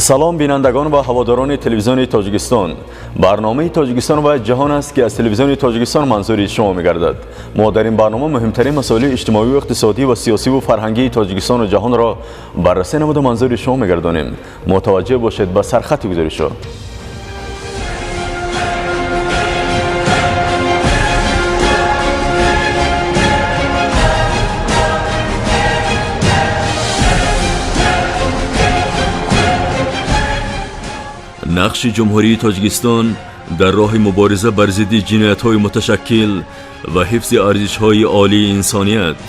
Салом, бинандагон ва ҳаводорони телевизиони Тоҷикистон. Барномаи Тоҷикистон ва ҷаҳон аст, ки аз телевизиони Тоҷикистон манзури шумо мегардад. Мо дар ин барнома муҳимтарин масоили иҷтимоию иқтисодӣ ва сиёсиву фарҳангии Тоҷикистону ҷаҳонро баррасӣ намуда манзури шумо мегардонем. Мутаваҷҷеҳ бошед ба сархати гузоришҳо. Нақши Ҷумҳурии Тоҷикистон дар роҳи мубориза бар зидди ҷиноятҳои муташаккил ва ҳифзи арзишҳои олии инсоният.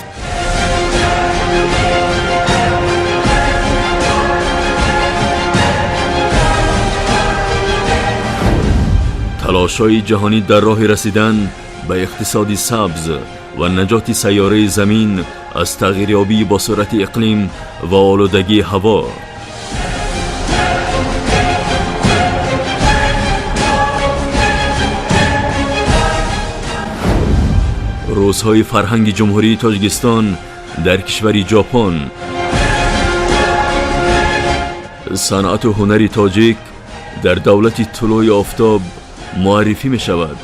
Талошҳои ҷаҳонӣ дар роҳи расидан ба иқтисоди сабз ва наҷоти сайёраи замин аз тағйирёбии бо суръати иқлим ва олудагии ҳаво. Рӯзҳои фарҳанги Ҷумҳурии Тоҷикистон дар кишвари Ҷопон. Санъату ҳунари тоҷик дар давлати тулӯи офтоб муаррифӣ мешавад.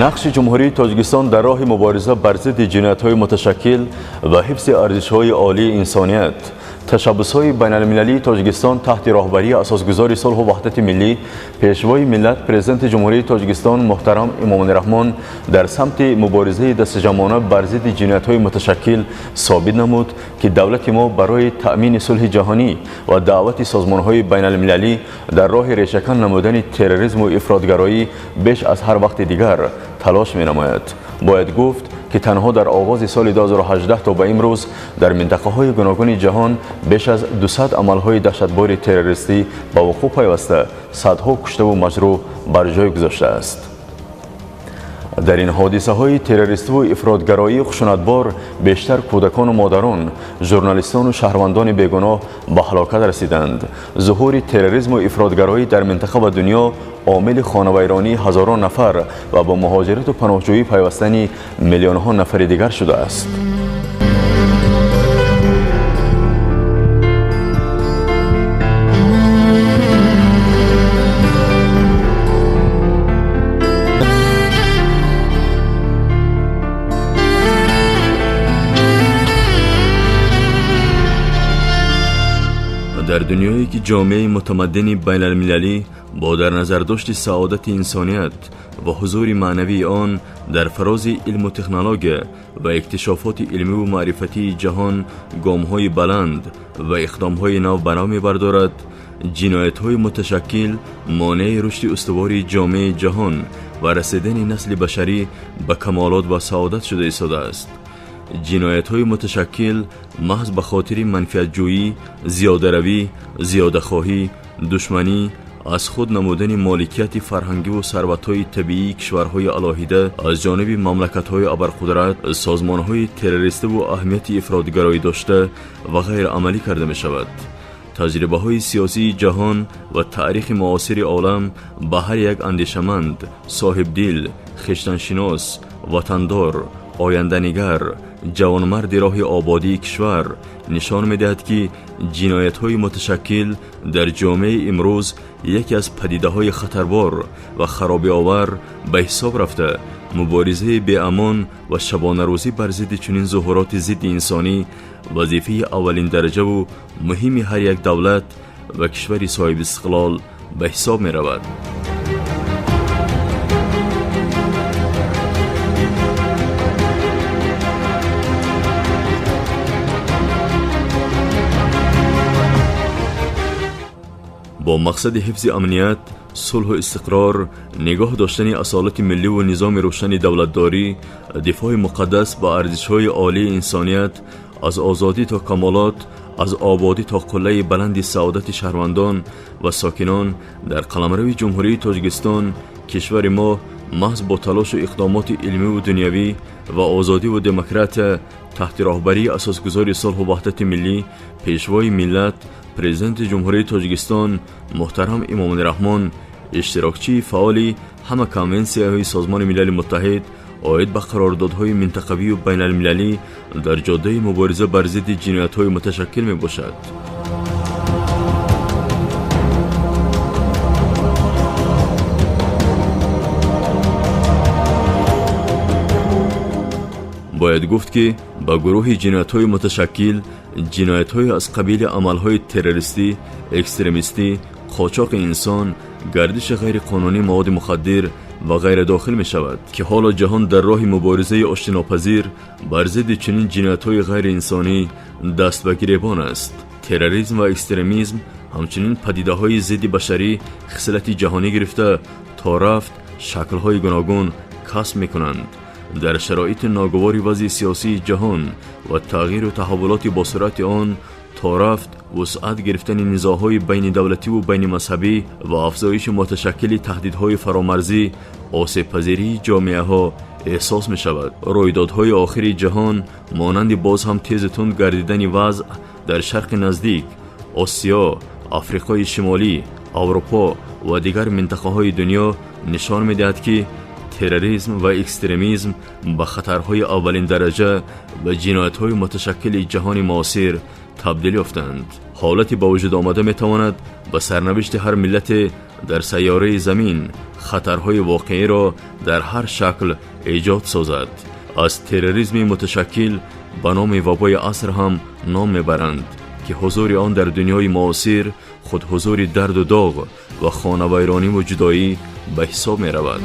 Нақши Ҷумҳурии Тоҷикистон дар роҳи мубориза бар зидди ҷиноятҳои муташаккил ва ҳифзи арзишҳои олии инсоният. Ташаббусҳои байналмилалии Тоҷикистон таҳти роҳбарии асосгузори сулҳу ваҳдати миллӣ, пешвои миллат, президенти Ҷумҳурии Тоҷикистон муҳтарам Эмомалӣ Раҳмон дар самти муборизаи дастаҷамъона бар зидди ҷиноятҳои муташаккил собит намуд, ки давлати мо барои таъмини сулҳи ҷаҳонӣ ва даъвати созмонҳои байналмилалӣ дар роҳи решакан намудани терроризму ифротгароӣ беш аз ҳар вақти дигар талош менамояд. Бояд гуфт, ки танҳо дар оғози соли 2018 то ба имрӯз дар минтақаҳои гуногуни ҷаҳон беш аз 200 амалҳои даҳшатбори террористӣ ба вуқӯъ пайваста, садҳо куштаву маҷрӯҳ бар ҷой гузоштааст. Дар ин ҳодисаҳои террористиву ифротгароии хушунатбор бештар кӯдакону модарон, журналистону шаҳрвандони бегуноҳ ба ҳалокат расиданд. Зуҳури терроризму ифротгароӣ дар минтақа ва дунё омили хонавайронии ҳазорон нафар ва бо муҳоҷирату паноҳҷӯӣ пайвастани миллионҳо нафари дигар шудааст. Дар дунёе ки ҷомеаи мутамаддини байналмилалӣ бо дар назардошти саодати инсоният ва ҳузури маънавии он дар фарози илму технология ва иктишофоти илмиву маърифатии ҷаҳон гомҳои баланд ва иқдомҳои нав ба нав мебардорад, ҷиноятҳои муташаккил монеи рушди устувори ҷомеаи ҷаҳон ва расидани насли башарӣ ба камолот ва саодат шуда истодааст. Ҷиноятҳои муташаккил маҳз ба хотири манфиатҷӯӣ, зиёдаравӣ, зиёдахоҳӣ, душманӣ, аз худ намудани моликияти фарҳангиву сарватҳои табиии кишварҳои алоҳида аз ҷониби мамлакатҳои абарқудрат, созмонҳои террористиву аҳамияти ифротгароӣ дошта ва ғайраамалӣ карда мешавад. Таҷрибаҳои сиёсии ҷаҳон ва таърихи муосири олам ба ҳар як андешаманд, соҳибдил, хештаншинос, ватандор, оянданигар, ҷавонмарди роҳи ободии кишвар нишон медиҳад, ки ҷиноятҳои муташаккил дар ҷомеаи имрӯз яке аз падидаҳои хатарбор ва харобиовар ба ҳисоб рафта, муборизаи беамон ва шабонарӯзӣ бар зидди чунин зуҳуроти зидди инсонӣ вазифаи аввалиндараҷаву муҳими ҳар як давлат ва кишвари соҳибистиқлол ба ҳисоб меравад. Бо мақсади ҳифзи амният, сулҳу истиқрор, нигоҳ доштани асолати миллӣ ва низоми рӯшани давлатдорӣ, дифои муқаддас ба арзишҳои олии инсоният, аз озодӣ то камолот, аз ободӣ то қуллаи баланди саодати шаҳрвандон ва сокинон дар қаламрави Ҷумҳурии Тоҷикистон, кишвари мо маҳз бо талошу иқдомоти илмиву дунявӣ ва озодиву демократия таҳти роҳбарии асосгузори сулҳу ваҳдати миллӣ, пешвои миллат, президенти Ҷумҳурии Тоҷикистон муҳтарам Эмомалӣ Раҳмон, иштирокчии фаъоли ҳама конвенсияҳои Созмони Милали Муттаҳид оид ба қарордодҳои минтақавию байналмилалӣ дар ҷодаи мубориза бар зидди ҷиноятҳои муташаккил мебошад. Бояд гуфт, ки ба гурӯҳи ҷиноятҳои муташаккил ҷиноятҳое аз қабили амалҳои террористӣ, экстремистӣ, қочоқи инсон, гардиши ғайриқонунии маводи мухаддир ва ғайра дохил мешавад, ки ҳоло ҷаҳон дар роҳи муборизаи оштинопазир бар зидди чунин ҷиноятҳои ғайриинсонӣ даст ба гиребон аст. Терроризм ва экстремизм ҳамчунин падидаҳои зидди башарӣ хислати ҷаҳонӣ гирифта то рафт шаклҳои гуногун касб мекунанд. Дар шароити ногувори вазъи сиёсии ҷаҳон ва тағйиру таҳаввулоти босуръати он то рафт вусъат гирифтани низоъҳои байнидавлативу байнимазҳабӣ ва афзоиши муташаккили таҳдидҳои фаромарзӣ, осебпазирии ҷомеаҳо эҳсос мешавад. Рӯйдодҳои охири ҷаҳон монанди боз ҳам тезу тунд гардидани вазъ дар Шарқи Наздик, Осиё, Африқои Шимолӣ, Аврупо ва дигар минтақаҳои дунё нишон медиҳад, ки терроризм ва экстремизм ба хатарҳои аввалин дараҷа ва ҷиноятҳои муташаккили ҷаҳони муосир табдил ёфтанд. Ҳолати ба вуҷуд омада метавонад ба сарнавишти ҳар миллате дар сайёраи замин хатарҳои воқеиро дар ҳар шакл эҷод созад. Аз терроризми муташаккил ба номи вабои аср ҳам ном мебаранд, ки ҳузури он дар дунёи муосир худ ҳузури дарду доғ ва хонавайрониву ҷудоӣ ба ҳисоб меравад.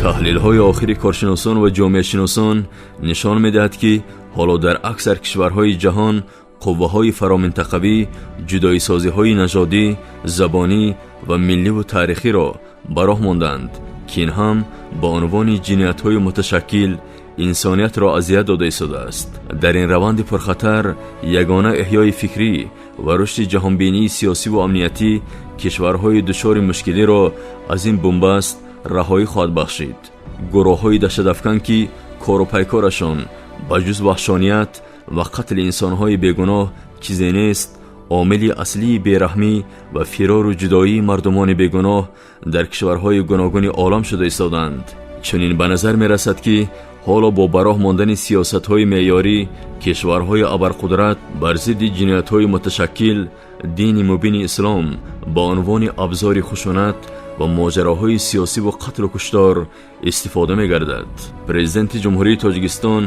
Таҳлилҳои охири коршиносон ва ҷомеашиносон нишон медиҳад, ки ҳоло дар аксар кишварҳои ҷаҳон қувваҳои фароминтақавӣ ҷудоисозиҳои нажодӣ, забонӣ ва милливу таърихиро ба роҳ монданд, ки ин ҳам ба унвони ҷиноятҳои муташаккил инсониятро азият дода истодааст. Дар ин раванди пурхатар ягона эҳёи фикрӣ ва рушди ҷаҳонбинии сиёсиву амниятӣ кишварҳои дучори мушкилиро аз ин бунбаст раҳоӣ хоҳад бахшид. Гурӯҳҳои даҳшатафкан, ки кору пайкорашон ба ҷуз ваҳшоният ва қатли инсонҳои бегуноҳ чизе нест, омили аслии бераҳмӣ ва фирору ҷудоии мардумони бегуноҳ дар кишварҳои гуногуни олам шуда истоданд. Чунин ба назар мерасад, ки ҳоло бо ба роҳ мондани сиёсатҳои меъёрӣ кишварҳои абарқудрат бар зидди ҷиноятҳои муташаккил дини мубини ислом ба унвони абзори хушунат ва моҷароҳои сиёсиву қатлу куштор истифода мегардад. Президенти Ҷумҳурии Тоҷикистон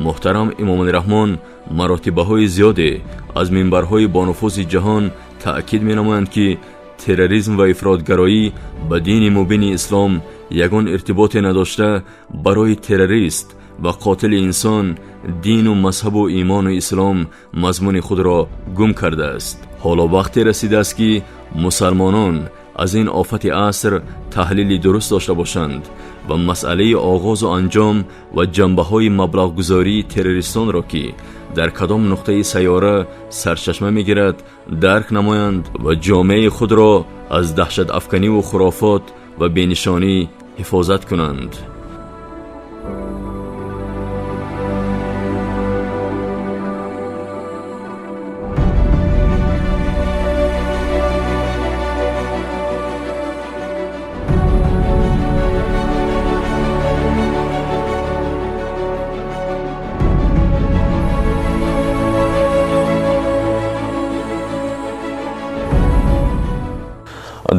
муҳтарам Эмомалӣ Раҳмон маротибаҳои зиёде аз минбарҳои бонуфузи ҷаҳон таъкид менамоянд, ки терроризм ва ифротгароӣ ба дини мубини ислом ягон иртиботе надошта, барои террорист ва қотили инсон дину мазҳабу имону ислом мазмуни худро гум кардааст. Ҳоло вақте расидааст, ки мусалмонон аз ин офати аср таҳлили дуруст дошта бошанд ва масъалаи оғозу анҷом ва ҷанбаҳои маблағгузории террористонро, ки дар кадом нуқтаи сайёра сарчашма мегирад, дарк намоянд ва ҷомеаи худро аз даҳшатафканиву хурофот ва бенишонӣ ҳифозат кунанд.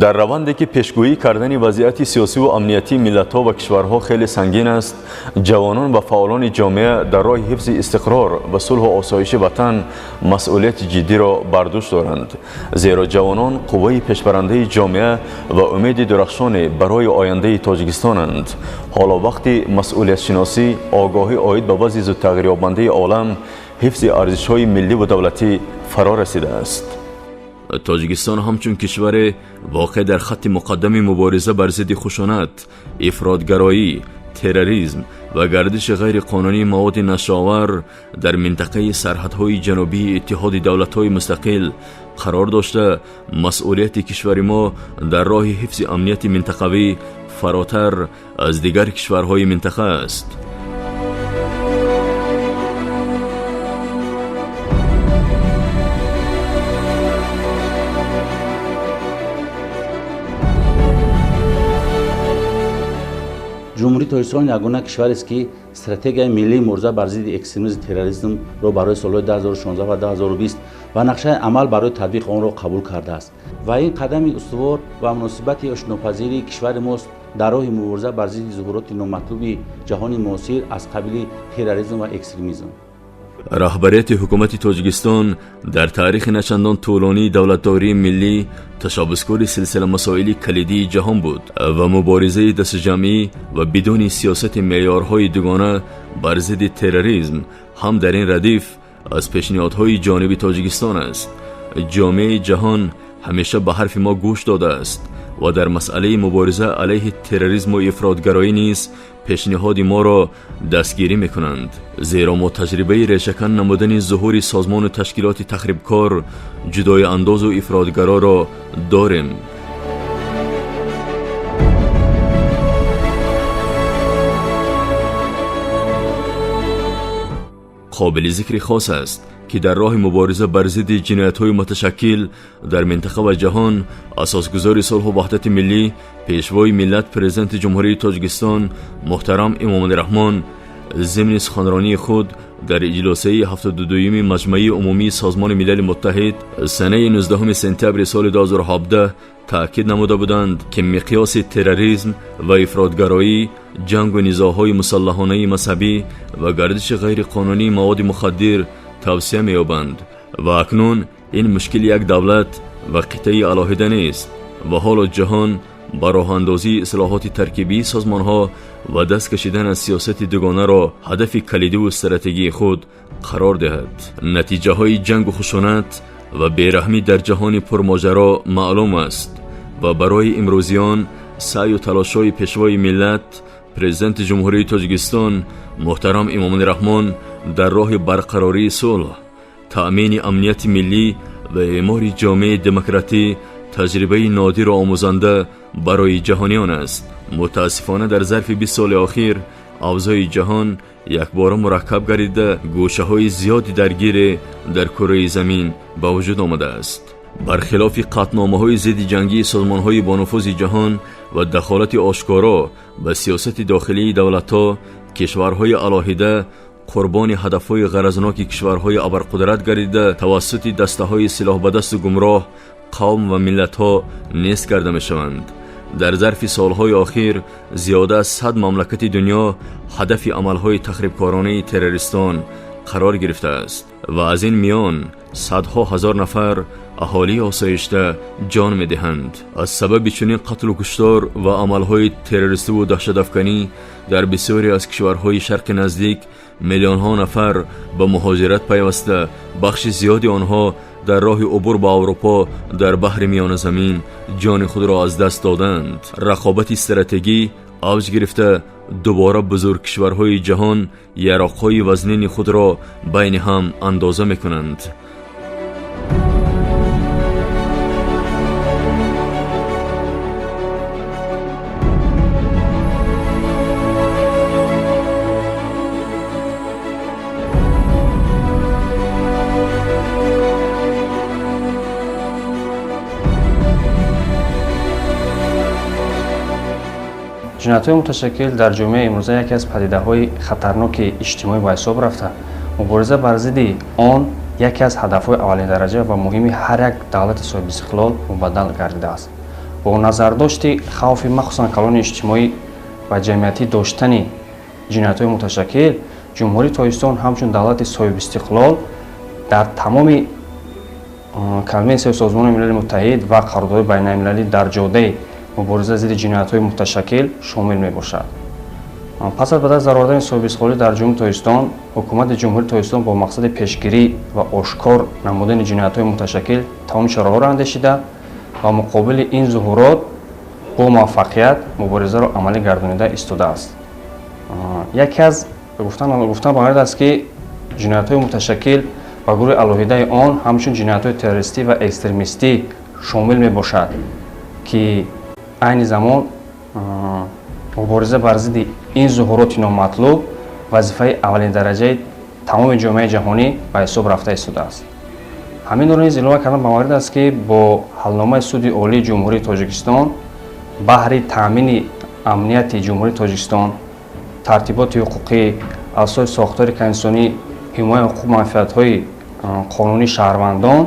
Дар раванде ки пешгӯӣ кардани вазъияти сиёсиву амниятии миллатҳо ва кишварҳо хеле сангин аст, ҷавонон ва фаъолони ҷомеа дар роҳи ҳифзи истиқрор ва сулҳу осоиши ватан масъулияти ҷиддиро бар дӯш доранд. Зеро ҷавонон қувваи пешбарандаи ҷомеа ва умеди дурахшоне барои ояндаи Тоҷикистонанд. Ҳоло вақти масъулиятшиносӣ, огоҳӣ оид ба вазъи зудтағйирёбандаи олам, ҳифзи арзишҳои милливу давлатӣ фаро расидааст. Тоҷикистон ҳамчун кишваре воқеъ дар хатти муқаддами мубориза бар зидди хушунат, ифротгароӣ, терроризм ва гардиши ғайриқонунии маводи нашъаовар дар минтақаи сарҳадҳои ҷанубии Иттиҳоди давлатҳои мустақил қарор дошта, масъулияти кишвари мо дар роҳи ҳифзи амнияти минтақавӣ фаротар аз дигар кишварҳои минтақа аст. Ҷумҳурии Тоҷикистон ягона кишварест, ки стратегияи миллии мубориза бар зидди экстремизм терроризмро барои солҳои 2016 ва 2020 ва нақшаи амал барои татбиқи онро қабул кардааст. Ва ин қадами устувор ва муносибати ошнопазири кишвари мост дар роҳи мубориза бар зидди зуҳуроти номатлуби ҷаҳони муосир аз қабили терроризм ва экстремизм. Раҳбарияти ҳукумати Тоҷикистон дар таърихи начандон тӯлонии давлатдории миллӣ ташаббускори силсила масоили калидии ҷаҳон буд ва муборизаи дастаҷамъӣ ва бидуни сиёсати меъёрҳои дугона бар зидди терроризм ҳам дар ин радиф аз пешниҳодҳои ҷониби Тоҷикистон аст. Ҷомеаи ҷаҳон ҳамеша ба ҳарфи мо гӯш додааст ва дар масъалаи мубориза алайҳи терроризму ифротгароӣ низ пешниҳоди моро дастгирӣ мекунанд. Зеро мо таҷрибаи решакан намудани зуҳури созмону ташкилоти тахрибкор, ҷудоиандозу ифротгароро дорем. Қобили зикри хос аст, ки дар роҳи мубориза бар зидди ҷиноятҳои муташаккил дар минтақа ва ҷаҳон асосгузори сулҳу ваҳдати миллӣ, пешвои миллат, президенти Ҷумҳурии Тоҷикистон муҳтарам Эмомалӣ Раҳмон зимни суханронии худ дар иҷлосаи 72-юми Маҷмаи умумии Созмони Милали Муттаҳид санаи 19 сентябри соли 2017 таъкид намуда буданд, ки миқёси терроризм ва ифротгароӣ, ҷангу низоъҳои мусаллаҳонаи мазҳабӣ ва гардиши ғайриқонунии маводи мухаддир тавсия меёбанд ва акнун ин мушкили як давлат ва қитъаи алоҳида нест ва ҳоло ҷаҳон ба роҳандозии ислоҳоти таркибии созмонҳо ва даст кашидан аз сиёсати дугонаро ҳадафи калидиву стратегии худ қарор диҳад. Натиҷаҳои ҷангу хушунат ва бераҳмӣ дар ҷаҳони пурмоҷаро маълум аст ва барои имрӯзиён саъю талошҳои пешвои миллат, президенти Ҷумҳурии Тоҷикистон муҳтарам Эмомалӣ Раҳмон дар роҳи барқарории сулҳ, таъмини амнияти миллӣ ва эъмори ҷомеаи демократӣ таҷрибаи нодиру омӯзанда барои ҷаҳониён аст. Мутаассифона дар зарфи 20 соли охир авзои ҷаҳон якбора мураккаб гардида, гӯшаҳои зиёди даргире дар кураи замин ба вуҷуд омадааст. Бархилофи қатъномаҳои зидди ҷангии созмонҳои бонуфузи ҷаҳон ва дахолати ошкоро ба сиёсати дохилии давлатҳо, кишварҳои алоҳида қурбони ҳадафҳои ғаразноки кишварҳои абарқудрат гардида, тавассути дастаҳои силоҳбадасту гумроҳ қавм ва миллатҳо нест карда мешаванд. Дар зарфи солҳои охир зиёда аз 100 мамлакати дунё ҳадафи амалҳои тахрибкоронаи террористон қарор гирифтааст ва аз ин миён садҳо ҳазор нафар аҳолии осоишта ҷон медиҳанд. Аз сабаби чунин қатлу куштор ва амалҳои террористиву даҳшатафканӣ дар бисёре аз кишварҳои Шарқи Наздик миллионҳо нафар ба муҳоҷират пайваста, бахши зиёди онҳо дар роҳи убур ба Аврупо дар баҳри Миёназамин ҷони худро аз даст доданд. Рақобати стратегӣ авҷ гирифта, дубора бузург кишварҳои ҷаҳон яроқҳои вазнини худро байни ҳам андоза мекунанд. Ҷиноятҳои муташаккил дар ҷомеаи имрӯза яке аз падидаҳои хатарноки иҷтимоӣ ба ҳисоб рафта, мубориза бар зидди он яке аз ҳадафҳои аввалиндараҷа ва муҳими ҳар як давлати соҳибистиқлол мубаддал гардидааст. Бо назардошти хавфи махсусан калони иҷтимоӣ ва ҷамъиятӣ доштани ҷиноятҳои муташаккил, Ҷумҳурии Тоҷикистон ҳамчун давлати соҳибистиқлол дар тамоми Конвенсияи Созмони Милали Муттаҳид ва қарордодҳои байналмилалӣ дар ҷодаи мубориза зидди ҷиноятҳои муташаккил шомил мебошад. Пас аз ба даст даровардани соҳибистиқлолӣ дар Ҷумҳурии Тоҷикистон, ҳукумати Ҷумҳурии Тоҷикистон бо мақсади пешгирӣ ва ошкор намудани ҷиноятҳои муташаккил тамоми чораҳоро андешида ва муқобили ин зуҳурот бо муваффақият муборизаро амалӣ гардонида истодааст. Яке аз гуфтан ба маврид аст, ки ҷиноятҳои муташаккил ба гурӯҳи алоҳидаи он ҳамчун ҷиноятҳои террористӣ ва экстремистӣ шомил мебошад, ки айни замон мубориза бар зидди ин зуҳуроти номатлуб вазифаи аввалиндараҷаи тамоми ҷомеаи ҷаҳонӣ ба ҳисоб рафта истодааст. Ҳаминро низ илова кардан ба маврид аст, ки бо ҳалномаи Суди Олии Ҷумҳурии Тоҷикистон баҳри таъмини амнияти Ҷумҳурии Тоҷикистон, тартиботи ҳуқуқӣ, асоси сохтори конститутсионӣ, ҳимояи ҳуқуқу манфиатҳои қонунии шаҳрвандон,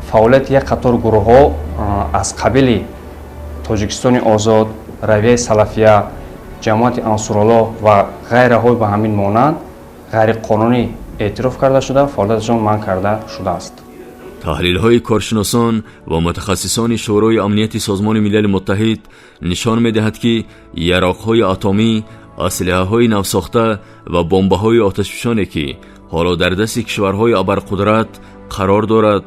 фаъолияти як қатор гурӯҳҳо аз қабили Тоҷикистони озод, равияи салафия, ҷамоати Ансураллоҳ ва ғайраҳои ба ҳамин монанд ғайриқонунӣ эътироф карда шуда, фаъолияташон манъ карда шудааст. Таҳлилҳои коршиносон ва мутахассисони Шӯрои Амнияти Созмони Милали Муттаҳид нишон медиҳад, ки яроқҳои атомӣ, аслиҳаҳои навсохта ва бомбаҳои оташфишоне, ки ҳоло дар дасти кишварҳои абарқудрат қарор дорад,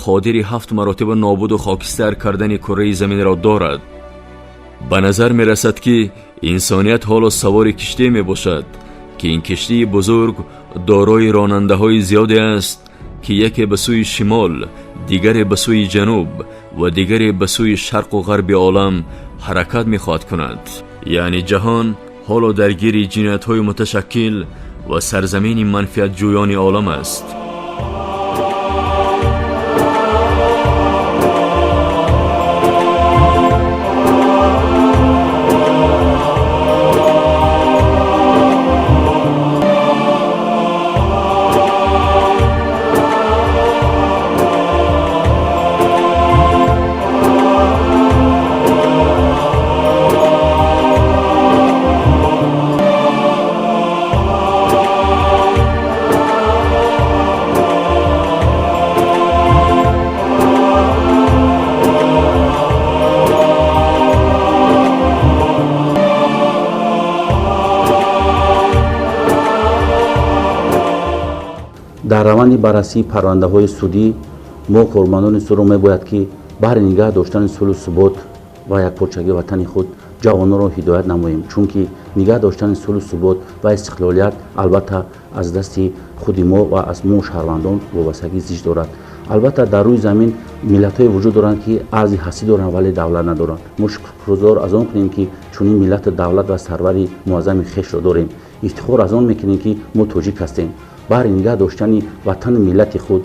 қодири 7 маротиба нобуду хокистар кардани кураи заминро дорад. Ба назар мерасад, ки инсоният ҳоло савори киштие мебошад, ки ин киштии бузург дорои ронандаҳои зиёде аст, ки яке ба сӯи шимол, дигаре ба сӯи ҷануб ва дигаре ба сӯи шарқу ғарби олам ҳаракат мехоҳад кунад. Яъне ҷаҳон ҳоло даргири ҷиноятҳои муташаккил ва сарзамини манфиатҷӯёни олам аст. Дар раванди баррасии парвандаҳои судӣ мо кормандони судро мебояд, ки баҳри нигаҳ доштани сулҳу субот ва якпорчагии ватани худ ҷавононро ҳидоят намоем, чунки нигаҳ доштани сулҳу субот ва истиқлолият албатта аз дасти худи мо ва аз мо шаҳрвандон вобастагӣ зич дорад. Албатта дар рӯи замин миллатҳое вуҷуд доранд, ки арзи ҳастӣ доранд, вале давлат надоранд. Мо шукргузор аз он кунем, ки чунин миллату давлат ва сарвари муаззами хешро дорем. Ифтихор аз он мекунем, ки мо тоҷик ҳастем. Баҳри нигаҳ доштани ватану миллати худ,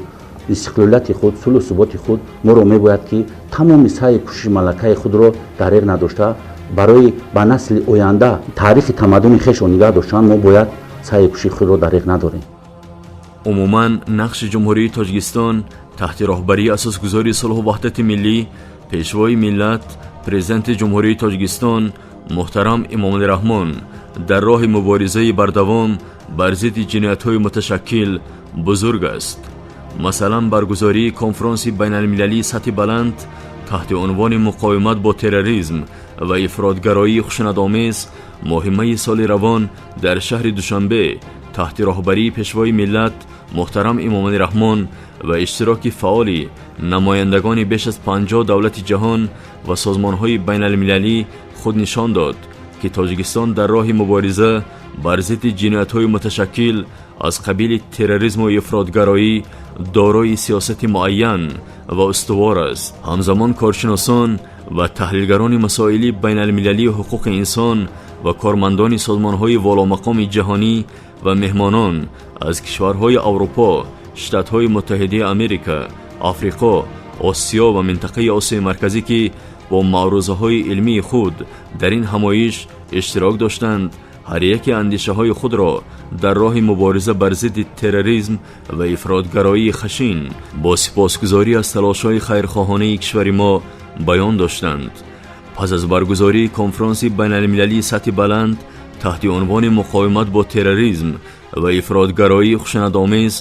истиқлолияти худ, сулҳу суботи худ моро мебояд, ки тамоми саъю кӯшиши малакаи худро дареғ надошта, барои ба насли оянда таърихи тамаддуни хешро нигаҳ доштан мо бояд саъю кӯшиши худро дареғ надорем. Умуман нақши Ҷумҳурии Тоҷикистон таҳти роҳбарии асосгузори сулҳу ваҳдати миллӣ, пешвои миллат, президенти Ҷумҳурии Тоҷикистон муҳтарам Эмомалӣ Раҳмон дар роҳи муборизаи бардавом бар зидди ҷиноятҳои муташаккил бузург аст. Масалан, баргузории конфронси байналмилалии сатҳи баланд таҳти унвони муқовимат бо терроризм ва ифротгароии хушунатомез моҳи майи соли равон дар шаҳри Душанбе таҳти роҳбарии пешвои миллат муҳтарам Эмомалӣ Раҳмон ва иштироки фаъоли намояндагони беш аз 50 давлати ҷаҳон ва созмонҳои байналмилалӣ худ нишон дод, ки Тоҷикистон дар роҳи мубориза бар зидди ҷиноятҳои муташаккил аз қабили терроризму ифротгароӣ дорои сиёсати муайян ва устувор аст. Ҳамзамон коршиносон ва таҳлилгарони масоили байналмилалии ҳуқуқи инсон ва кормандони созмонҳои воломақоми ҷаҳонӣ ва меҳмонон аз кишварҳои Аврупо, Штатҳои Муттаҳидаи Америка, Африқо, Осиё ва минтақаи Осиёи Марказӣ, ки бо маърузаҳои илмии худ дар ин ҳамоиш иштирок доштанд, ҳар яке андешаҳои худро дар роҳи мубориза бар зидди терроризм ва ифротгароии хашин бо сипосгузорӣ аз талошҳои хайрхоҳонаи кишвари мо баён доштанд. Пас аз баргузории конфронси байналмилалии сатҳи баланд таҳти унвони муқовимат бо терроризм ва ифротгароии хушунатомез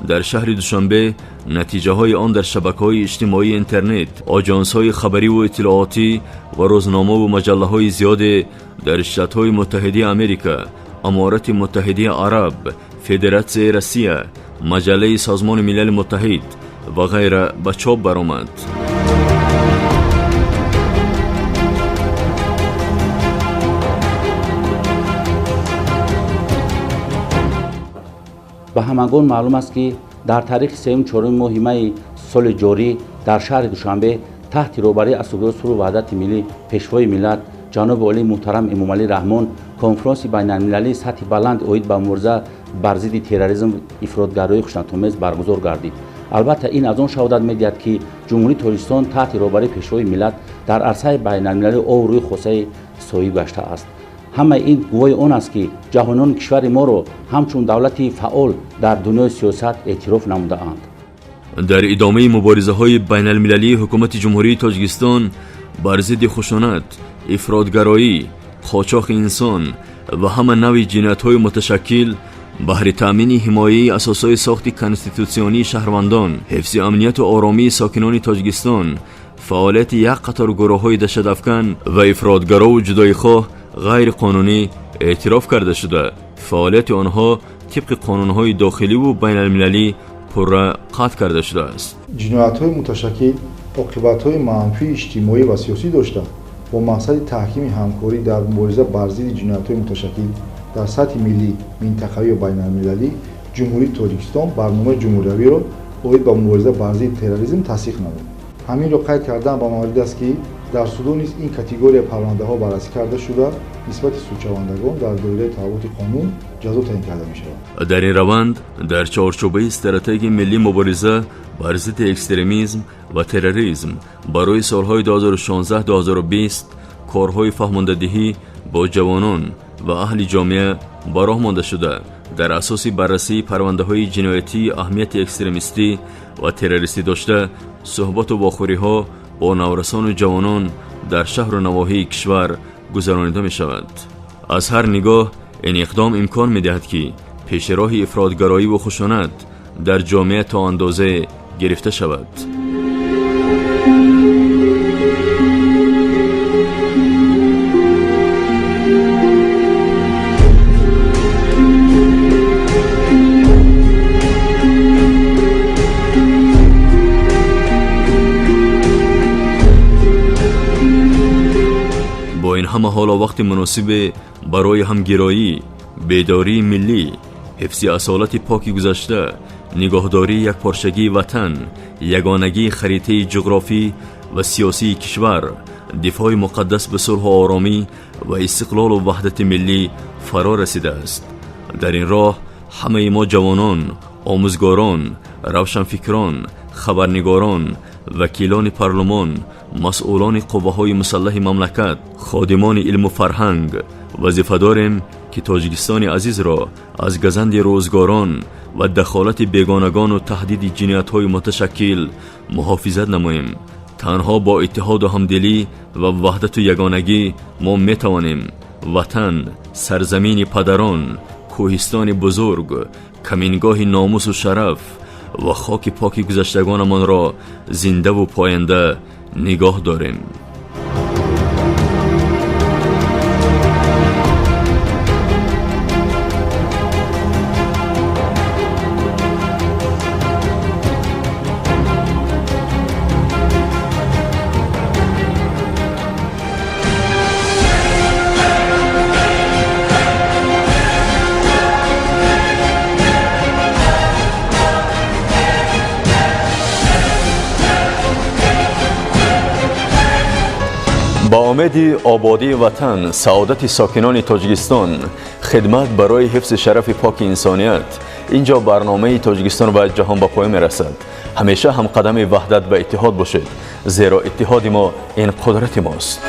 дар шаҳри Душанбе, натиҷаҳои он дар шабакаҳои иҷтимоии интернет, оҷонсҳои хабариву иттилоотӣ ва рӯзномаву маҷаллаҳои зиёде дар Штатҳои Муттаҳидаи Америка, Аморати Муттаҳидаи Араб, Федератсияи Россия, маҷаллаи Созмони Милали Муттаҳид ва ғайра ба чоп баромад. Ба ҳамагон маълум аст, ки дар таърихи 3-4 моҳи майи соли ҷорӣ дар шаҳри Душанбе таҳти роҳбарии Асосгузори сулҳу ваҳдати миллӣ, Пешвои миллат, ҷаноби олии муҳтарам Эмомалӣ Раҳмон конфронси байналмилалии сатҳи баланд оид ба мубориза бар зидди терроризм, ифротгароии хушунатомез баргузор гардид. Албатта, ин аз он шаҳодат медиҳад, ки Ҷумҳурии Тоҷикистон таҳти роҳбарии Пешвои миллат дар арсаи байналмилалӣ обрӯи хосаи соҳиб гаштааст. Ҳамаи ин гувоҳи он аст, ки ҷаҳониён кишвари моро ҳамчун давлати фаъол дар дунёи сиёсат эътироф намудаанд. Дар идомаи муборизаҳои байналмилалии ҳукумати Ҷумҳурии Тоҷикистон бар зидди хушунат, ифротгароӣ, қочоқи инсон ва ҳама навъи ҷиноятҳои муташаккил баҳри таъмини ҳимояи асосҳои сохти конститутсионии шаҳрвандон, ҳифзи амнияту оромии сокинони Тоҷикистон, фаъолияти як қатор гурӯҳҳои даҳшатафкан ва ифротгарову ҷудоихоҳ ғайриқонунӣ эътироф карда шуда, фаъолияти онҳо тибқи қонунҳои дохиливу байналмилалӣ пурра қатъ карда шудааст. Ҷиноятҳои муташаккил оқибатҳои манфии иҷтимоӣ ва сиёсӣ дошта, бо мақсади таҳкими ҳамкорӣ дар мубориза бар зидди ҷиноятҳои муташаккил дар сатҳи миллӣ, минтақавӣ ва байналмилалӣ Ҷумҳурии Тоҷикистон барномаи ҷумҳуриявиро оид ба мубориза бар зидди терроризм тасдиқ намуд. Ҳаминро қайд кардан ба маврид аст, ки дар судҳо низ ин категория парвандаҳо баррасӣ карда шуда, нисбати судшавандагон дар доираи талаботи қонун ҷазо таъин карда мешавад. Дар ин раванд дар чорчӯбаи стратегияи миллии мубориза бар зидди экстремизм ва терроризм барои солҳои 2016-2020 корҳои фаҳмондадиҳӣ бо ҷавонон ва аҳли ҷомеа ба роҳ монда шуда, дар асоси баррасии парвандаҳои ҷиноятии аҳамияти экстремистӣ ва террористӣ дошта, суҳбату вохӯриҳо бо наврасону ҷавонон дар шаҳру навоҳии кишвар гузаронида мешавад. Аз ҳар нигоҳ ин иқдом имкон медиҳад, ки пеши роҳи ифротгароиву хушунат дар ҷомеа то андозе гирифта шавад. Бо ин ҳама ҳоло вақти муносибе барои ҳамгироӣ, бедории миллӣ, ҳифзи асолати поки гузашта, нигоҳдории якпорчагии ватан, ягонагии харитаи ҷуғрофӣ ва сиёсии кишвар, дифои муқаддас ба сулҳу оромӣ ва истиқлолу ваҳдати миллӣ фаро расидааст. Дар ин роҳ ҳамаи мо ҷавонон, омӯзгорон, равшанфикрон, хабарнигорон, вакилони парлумон, масъулони қувваҳои мусаллаҳи мамлакат, ходимони илму фарҳанг вазифа дорем, ки Тоҷикистони азизро аз газанди рӯзгорон ва дахолати бегонагону таҳдиди ҷиноятҳои муташаккил муҳофизат намоем. Танҳо бо иттиҳоду ҳамдилӣ ва ваҳдату ягонагӣ мо метавонем ватан, сарзамини падарон, кӯҳистони бузург, камингоҳи номусу шараф ва хоки поки гузаштагонамонро зиндаву поянда нигоҳ дорем. Ба умеди ободии ватан, саодати сокинони Тоҷикистон, хидмат барои ҳифзи шарафи поки инсоният, инҷо барномаи Тоҷикистон ва ҷаҳон ба поён мерасад. Ҳамеша ҳамқадами ваҳдат ва иттиҳод бошед, зеро иттиҳоди мо ин қудрати мост.